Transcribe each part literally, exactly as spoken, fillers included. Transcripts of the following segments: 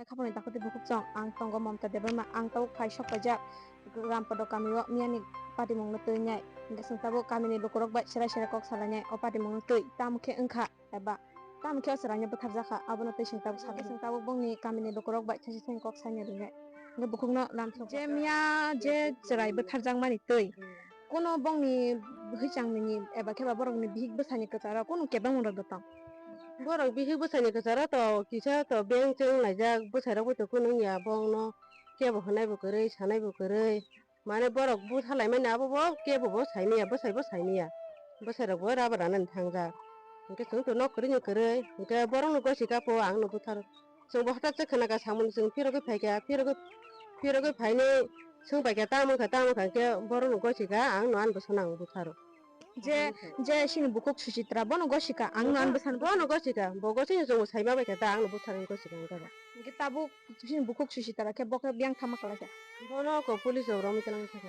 Khapangni takhuk tei bukhuk chwng, ang tongo Mamta Debbarma, ang tabuk phai sok paijak Rampada kamio miyani patimungno twi nai. Hwnkhe chwng tabuk kamini lukurok bai serai serai kok salainai o patimungno twi, tamo khe wngkha eba tamo khe o chwraino bwtharjakha, abono twi chwng tabuk salai. Hwnkhe chwng tabuk bongni kamini lukurok bai thaisa thani kok saina rinai. Hwnkhe bukhukno lam je miya je chwrai bwtharjakmani twi, kuno bongni bwkhwi changmani eba khe ba borokni bihik bwsani kwcharo kuno kebengmung rok tong? Borok bihik bwsani kwcharo to kisa to beng cheng laijak, bwsai rok bai to kunu wngya, bongno kebo hwnai bo kwrwi, sanai bo kwrwi. Mane borok bwtha laimani abo bo kebo bo saimanya, bwsai bo saimanya. Bwsai rok bo rubber anani thangjak. Hwnkhe chwng to nok kwrwi ni kwrwi, hwnkhe borok no gosi kha pho ang no bwthar. Chwng bo hwtak se khwna kha samung, chwng phirogwi phai kha, phirogwi, phirogwi phainwi swng pai kha, tamo wngkha, tamo wngkha, hwnkhe borok no gosi kha, ang no ani bwsano ang bwtharo. Je, je chini bukhuk Suchitra, bono gosi kha, ang no ani bwsano. Bono gosi kha, bo gosi no chwng bo sai ma bai kha ta, ang no bwthar wngwi gosi kha, ang khe ba. Hwnkhe tabuk chini bukhuk Suchitra khe bo khe biyang tama kwlai kha. Bono ko police rok romwi kwlangwi thaka.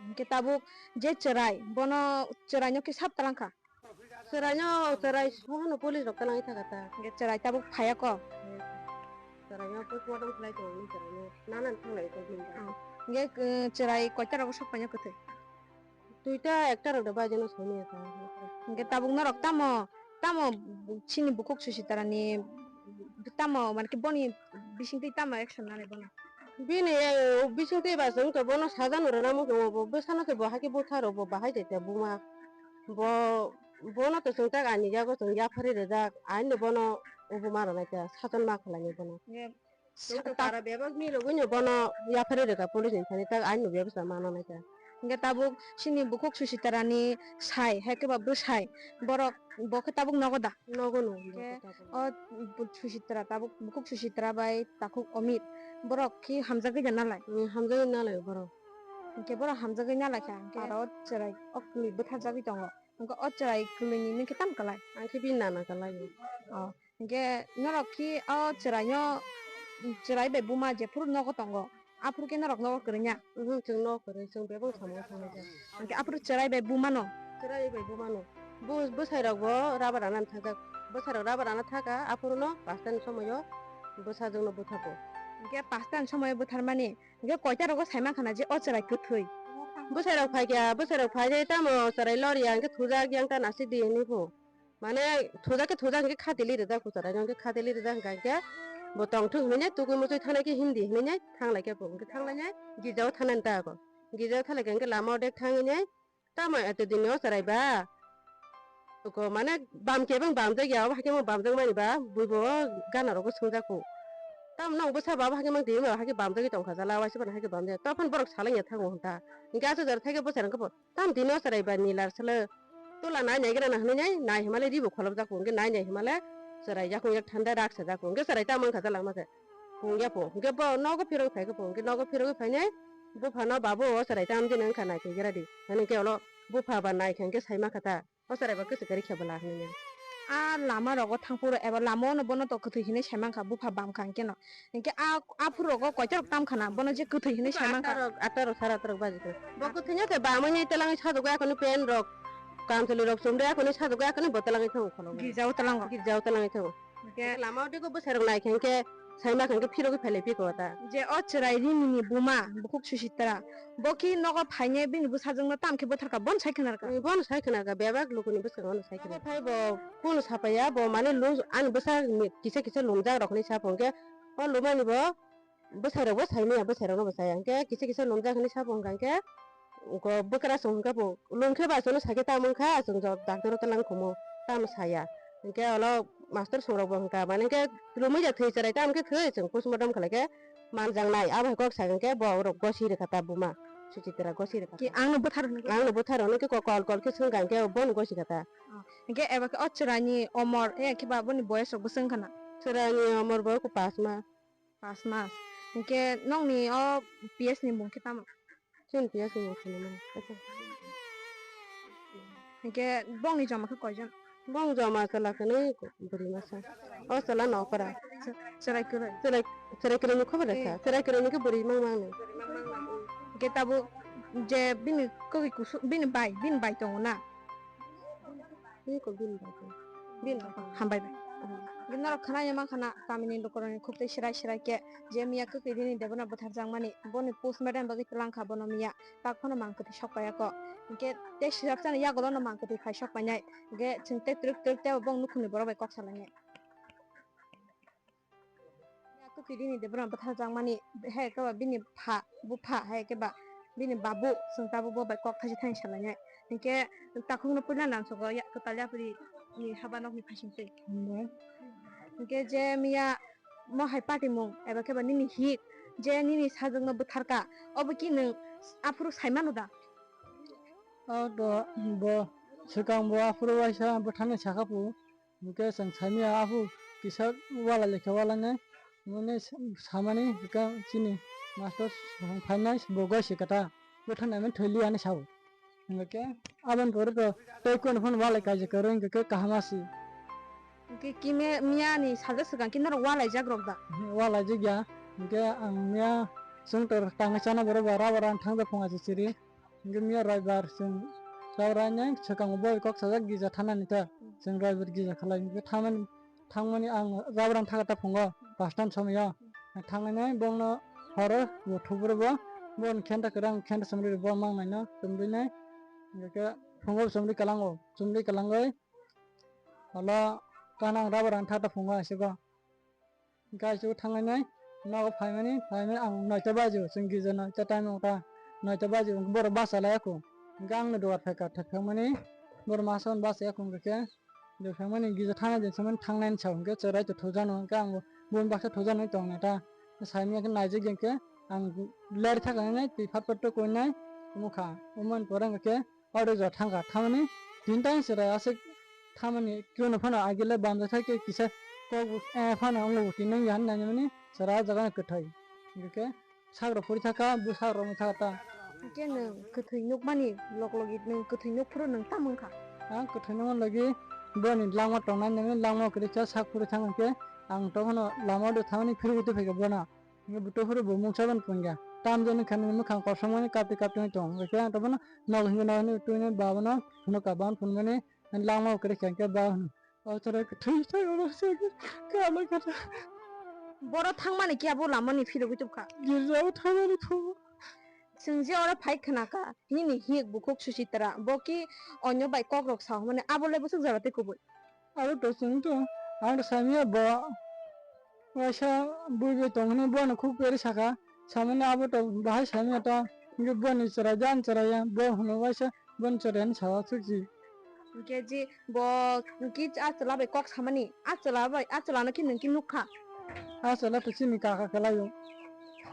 Hwnkhe tabuk je chwrai, bono chwraino khe sap twlang kha. Chwraino, chwrai sohano police rok kwlangwi thaka ta. Hwnkhe chwrai tabuk phaiya ko? Chwraino postmortem khlai tongo, chwraino nanan thanglai ko bini. Oh. Hwnkhe, eh, chwrai koita rogo sok paina kwthwi? Duita ekta rok da baijano soni ya ta. Hwnkhe tabuk norok tamo, tamo chini bukhuk Suchitrani tamo, mane khe boni bisingtwi tamo action nanai bono? Bini, eh, bisingtwi ba chwng to bono sajano rwna muchungo, bo bwsano se bo hakhe bwtharo, bo bahai de te buma. Bo, bono to chwng tak ani yago chwng yapharwi rijak, aino bono obo ma rwnai ta, sajon ma khlainai bono. Chwng to para bebak milogwino bono yapharwi rwkha police ni thani, tak aino bebak sa ma nwnai ta. Hwnkhe tabuk chini bukhuk Suchitrani sai, hai khe ba bwsai, borok bo khe tabuk nogo da? Nogo no, nogo tabuk. O bu-, Suchitra tabuk, bukhuk Suchitra bai takhuk Amit, borok khe hamjagwi da nalai? Hmm, hamjagwi nalai borok. Hwnkhe borok hamjagwi nalai kha, hwnkhe aro chwrai o kwlwi bwtharjagwi tongo. Hwnkhe o chwrai kwlwini ming khe tamo kwlai? Ang khe bini nana kwlai. Oh, hwnkhe norok khe o chwraino, chwrai bai buma jephuru nogo tongo, aphuru khe norok nogo kwrwngya? Mhm, chwng nogo kwrwi, chwng bebak samung thanglaijak. Hwnkhe aphuru chwrai bai bumano? Chwrai bai bumano. Bu-, bwsai rok bo rubber anani thajak. Bwsai rok rubber ana thaka, aphuru no pasta ni somoio bwsajwk no bwtharkha. Hwnkhe pasta ni somoio bwtharmani, hwnkhe koita rogo sai mankha na je o chwrai kwthwi? Bwsai rok phaikha, bwsai rok phaiwi tamo chwrai loriya, hwnkhe thujak yang ta nasi di hinwi pho. Mane thujak khe thujak hwnkhe khatili rijak, kuchara hwnkhe khatili rijak, hwnkha hwnkhe bo tongthok hinwi nai, tugui muchui thangnai khe himdi hinwi nai, thanglai khe bo hwnkhe thanglainai, girjao thanani ta ako. Girjao thalaikha hwnkhe lama odek thangwi nai, tamo eto dini o chwrai ba? Oko mane bam kebeng bamjak ya, obo hakhe mo bamjak mani ba, buibo gana rogo swngjak kho. Tamo nang bwsa ba, obo hakhe mang tini ba, hakhe bamjagwi tongkha jala, waisa bana hakhe bamjak. Tophon borok salai ya thango hwnta. Hwnkhe aswk jora thaikhe bwsai rok khe bo, tam tini o chwrai ba nilar salo. Tola nai nai gana na hwnwi nai, nai himale ribo kholopjak kho, hwnkhe nai nai himale chwrai yakung yak thanda rak sajak kho, hwnkhe chwrai tamo wngkha jala ma khe. Hwnkhe pho, hwnkhe bo nogo phirogwi phai khe pho, hwnkhe nogo phirogwi phainai, buphano, "Babu, o chwrai tamo jani wngkha, nai khe gra di," hwnwi khe olo bupha ba nai khe hwnkhe sai ma kha ta. O chwrai ba kwchwk kwrwi khe bwla hwnwi. A lama rogo thang phuru eba lama ono bono to kwthwi hinwi sai mankha, bupha bam kha hwnkhe no. Hwnkhe a, a phuru rogo koita rok tam khana, bono je kwthwi hinwi sai mankha. Atta rok, atta rok, sara atta rok baji khe. Bo kwthwi no khe bamwi ni telangwi sajagwi akhoni pen rok, kamchwlwi rok chumde akhoni sajagwi akhoni bo telangwi thango kholo. Girjao telango. Girjao telangwi thango. Hwnkhe lama o tei bwsai rok nai khe hwnkhe sai ma khe hwnkhe phirogwi phailai phi kho ta. Je o chwrai Rimini buma bukhuk Suchitra, bo khe nogo phainai bini bwsajwkno tam khe bwtharkha, bono sai khwnarkha? Bono sai khwnarkha, bebak lukuni bwskango no sai khwnarkha. Phai bo kunu sapaiya, bo mane lung ani bwsa kisa kisa lumjak rok hinwi sa pho hwnkhe o lumani bo bwsai rok bo sai manya, bwsai rok no bo sai ya. Hwnkhe kisa kisa lumjak hinwi sa pho hwnkha hwnkhe, ko bwkrasong hwnkhe bo lung khe ba chwngno sai khe tamo wngkha, chwng jok doctor o twlang khumu tamo saya. Hwnkhe olo master song rok bo hwnkha, mane hwnkhe lumui ya thwi chwrai tamo khe thwi, chwng postmortem khlai khe manjak nai. Abo hai kok sai hwnkhe bo rok gosi rwkha ta buma, Suchitra gosi rwkha ta. Ang no bwthar hwnkhe? Ang no bwthar hwnkhe kok kol kol khe swngkha hwnkhe bo no gosi kha ta. Oh, hwnkhe eba khe o chwraini omor, eh, khe ba boni boyes rok bo swngkha na? Chwraini omor bo ko pas mas. Pas mas. Hwnkhe nokni o P S ni mung khe tamo? Chini P S ni mung khe nang. Hwnkhe bongni joma khe koijon? Bong joma chwla kwnwi bwrwi masa. O chwla nokora. Chwrai kwrwi? Chwrai, chwrai kwrwi ni khobor rwkha. Chwrai kwrwi ni khe bwrwi mang mang ni. Hwnkhe tabuk je bini kwrwi kusu-, bini bai, bini bai tongo na? Bini ko bini bai tongo. Bini bai tongo. Hambai bai. Norok khwnai mankha na, kamini lukurokni khuk twi swrai swrai khe je miya kwkwi rini Debbarma bwtharjakmani, boni postmortem bagwi twlang kha bono miya, tak phano mang kwthwi sok paiya kho. Hinkhe tei swrapsani yagulono mang kwthwi phai sok painai, hinkhe chwng tei twrwk twrwk tei bo nukhungni borok bai kok salainai. Miya kwkwi rini Debbarma bwtharjakmani, hai khe ba bini pha, bupha, hai khe ba bini babu, chwng tabuk bo bai kok thaisa thani salainai. Hinkhe takhukno puila nangsugo ya-, kwtal yapri ni haba nokni phaisingtwi. Hwnbai. Hinkhe je miya mo hai patimung eba khe ba nini hik je nini sajwkno bwtharka, obo ki nwng aphuru sai mano da? O do bo swkang bo aphuru waisa bwtharnai sakha pu. Hinkhe chwng saimanya aphuru kisa walai lekha walainai. Hwnwi samani hinkhe chini master song phainai bo goi se kata. Bwtharnai mani thwi liya hinwi sao. Hinkhe aboni pore to tei kono phano walai kaijak kwrwi hinkhe kaham asi. Hinkhe kime miyani salsa swkang khe norok walaijak rok da? Walaijak ya. Hinkhe ang miya chwng tor tangwi chana borok ba rubber ang thangja phunga se chiri. Hinkhe miya raibar chwng rubber ang swkango boi kok sajak gija thanani ta. Chwng raibar gija khalai hinkhe thanani, thangmani ang rubber ang thaka ta phungo pasta ni somoio. Thangnainai bongno horo bo thuburo bo, boni khenta kwrang khenta chumri bo mangnaino chumrinai. Hinkhe phungo chumri kwlango, chumri kwlangwi olo kanang rubber ang thata phungo aswk go. Hinkhe aswk thangnainai nogo phaimani, phaimani ang noita baji o, chwng gija noita time ota noita baji o, borok bachalai ako. Hinkhe angni dugar phaikha, phaikha mani borok masa hwn bachai ako hinkhe. Dophangmani gija thana din samani thangnai sa hinkhe chwrai to thujano hinkhe ang bo boni baksa thujanwi tongnai ta. Saimanya khe naijak ya khe ang ler thaknai twi phat phat to koinai mukha. Omoni pore hinkhe audio jo thangkha thamani tin tang chwrai aswk thamani kiphilno phano agile bamjak thai khe kisa kok bo, eh, phano wngbo bo tin nang ya hinwi nainani chwrai o jaga no kwthai. Hinkhe Sak rok pori thaka, bwsak rok wng thaka ta. Hwnkhe nwng kwthwi nukmani log logi nwng kwthwi nuk phuru nwng tamo wngkha? Ang kwthwi nukmani logi boni langma tongnai nangwi langma kwrwi khe sak phuri thang hwnkhe ang tongphano lama o thangwi phirigwi tongphaikha bono. Hwnkhe buto phuru bo mungsa bono pungya. Tamjani khe nini mwkhang kosom mani kaptwi kaptwi wng tong. Hwnkhe ang tongphano nogo hwnkhe nogo hwnwi twi nai ba bono phunukha, ba phunukmani langma o kwrwi kha hwnkhe ba hwno. O chwrai kwthwi sai oro se khe kala kata. Boro thangmani khe abo lamani phirogwi tubkha. Girjao thangmani phugo. Chwng je oro phai khna kha, nini hik bukhuk Suchitra, bo ki onyo bai kok rok sa hwnmani, abo le bwswk jora tei kubui. Aro to chwng to, ang to samya bo. Waisa bui bai tong hwnwi bono khuk peri saka. Samani abo to bahai samya ta. Hinkhe boni chwrai jan chwrai ya. Bo hwno waisa boni chwrai ani sawa sukji. Hinkhe ji bo ki a chwla bai kok samani. A chwla bai, a chwla no khe nwng khe nukha. A chwla to chini kaka kalaio.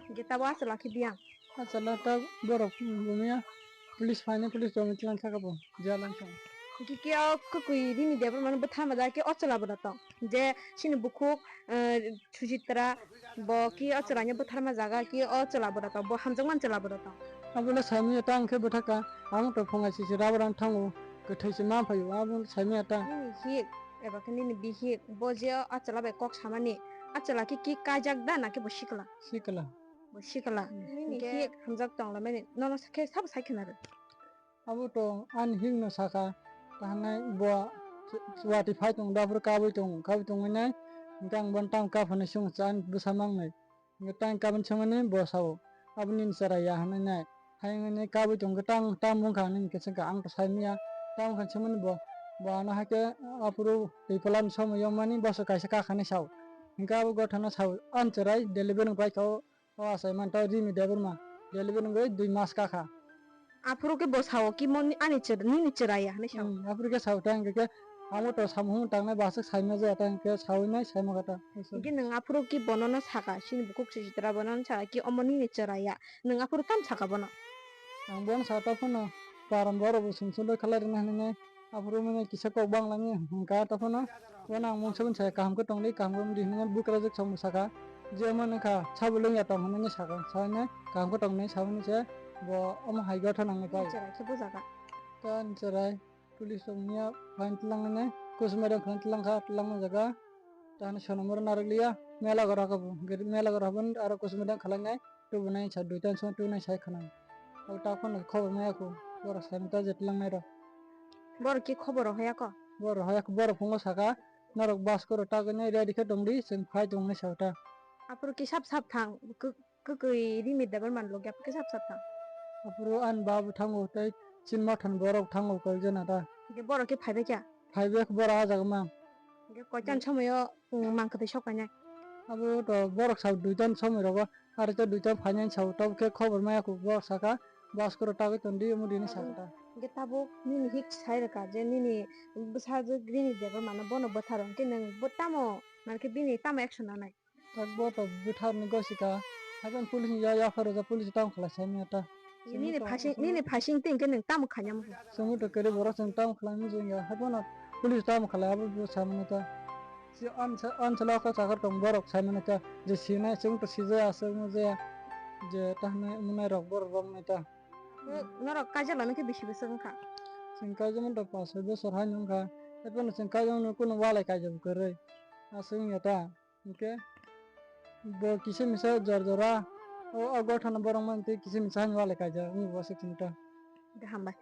Hinkhe tabo a chwla khe biyang. Achwla ta borok bumiya police phainai, police rokni tlang saka bo jail wngkha. Hwnkhe khe o kwkwi rini Debbarma no bwtharma jaga khe o chwla bo da tong. Je chini bukhuk, eh, Suchitra bo khe o chwla no bwtharma jaga khe o chwla bo da tong. Bo hamjakmani chwla bo da tong. Abono saimanya ta hwnkhe bwthaka, ang to phunga sisi rubber ang thango, kwthwi se ma phaio, abo saimanya ta. Nini hik, eba khe nini bihik, bo je o chwla bai kok samani, a chwla khe ki kaijak da na khe bo sikla? Sikla. Bo sikla. Hmm. Nini hik hamjak tong lamani. Nono khe sabo sai khna rw. Abo to ani hik no saka. Tahanai bo watwi phai tong, dapur kabui tong, kabui tong nai. Hinkhe ang bon tam kaphani sung chan bwsa mang nai. Hinkhe tang kabun sung mani bo sao. Abo nini chwrai ya hinwi nai. Hai wngwi kabui tong khe tang, tang bung kha hinwi hinkhe swngkha, ang to sai manya. Tang kha swngmani bo, bo ano hai khe aphuru twi phalani somoio mani boso kaisa kakha hinwi sao. Hinkhe abo gotha no sao, ani chwrai delivery wng pai kha o, o achai manta o Rimi Debbarma, delivery wngwi dui mas kakha. Aphuru khe bo sao ki mo ni, ani chwrai, nini chwrai ya hinwi sao. Hmm, aphuru khe sao ta hinkhe khe amo to samung tangnai bwswk saima jaya ta hinkhe sawi nai saima kha ta. Hinkhe nwng aphuru ki bono no saka, chini bukhuk Suchitra bono no saka ki omo nini chwrai ya. Nwng aphuru tamo saka bono? Ang bono saka ta phano, param borok bo sumsum bai khalai rwna hinwi nai. Aphuru mwnwi kisa kok bangla ni hwnkha ta phano. Bono ang mungsa bai saya kaham khe tongdi, kaham khe wngdi hinwi bukrajwk song saka. Je omo wngkha sabo lwngya tong hinwi saka. Sawi nai kaham khe tongdi sawi nai se bo omo hai gotha nangni pai. Chwrai khe bujaga. Ta ni chwrai. Police rok niya phan tlang nai, kuchumari phan tlang kha, tlang jaga. Tani sonomoro narwk liya, mela gora kha bo, gari mela gora bo, aro kuchumari khalai nai, tubu nai sa duita song tu nai sai khana. Abo ta phano khobor maya kho, borok sai ta je tlang nai rok. Borok ki khobor hoya kho? Borok hoya kho, borok phungo saka, Norok bus koro tagwi nai ready khe tongdi, chwng phai tongnai sa ta. Aphuru khe sap sap thang, kw-, kwkwi Rimit Debbarma ni logi aphuru khe sap sap thang. Aphuru ani babu thango tei chini mothani borok thango koi jana ta. Hwnkhe borok khe phaibai kha? Phaibai khe borok ah jaga mang. Hwnkhe koitan somoyo, um, mang kwthwi sok painai? Abo to borok sa duitan somoi rogo. Aro to duita phainani sao, tabuk khe khobor maya kuk, borok saka, bus koro tagwi tongdi, omo dini saka ta. Hwnkhe tabuk nini hik sai rwkha je nini bwsajwk Rimit Debbarma no bono bwtharo, hwnkhe nwng bo tamo, mankhe bini tamo action nanai? Tak bo to bwtharni gosika, haikhe police ni ya, yaphar rwjak, police tamo khlai sai manya ta. Nini phasing, nini phasing tei hwnkhe nwng tamo khaina muchung? Chwngno to kwrwi borok chwng tamo khlai manya wngya, haiphano police tamo khlai abo bo sa manya ta. Si ansa-, ansalo kok sakar tong borok sai mano khe je sinai chwng to sijaya aswk wngya je ta hinwi wngmani rok borok romnai ta. Norok kaijak lana khe bisi bwswk wngkha? Chwng kaijak mano to pas soi bosor hai wngkha. Haikhe chwng kaijak mano kunu walai kaijak bo kwrwi aswk wngya ta. Hinkhe bo kisa misa jor jora o, o gotha no borok mantwi kisa misa hai walai kaijak wngya bo aswk chwng ta. Hambai.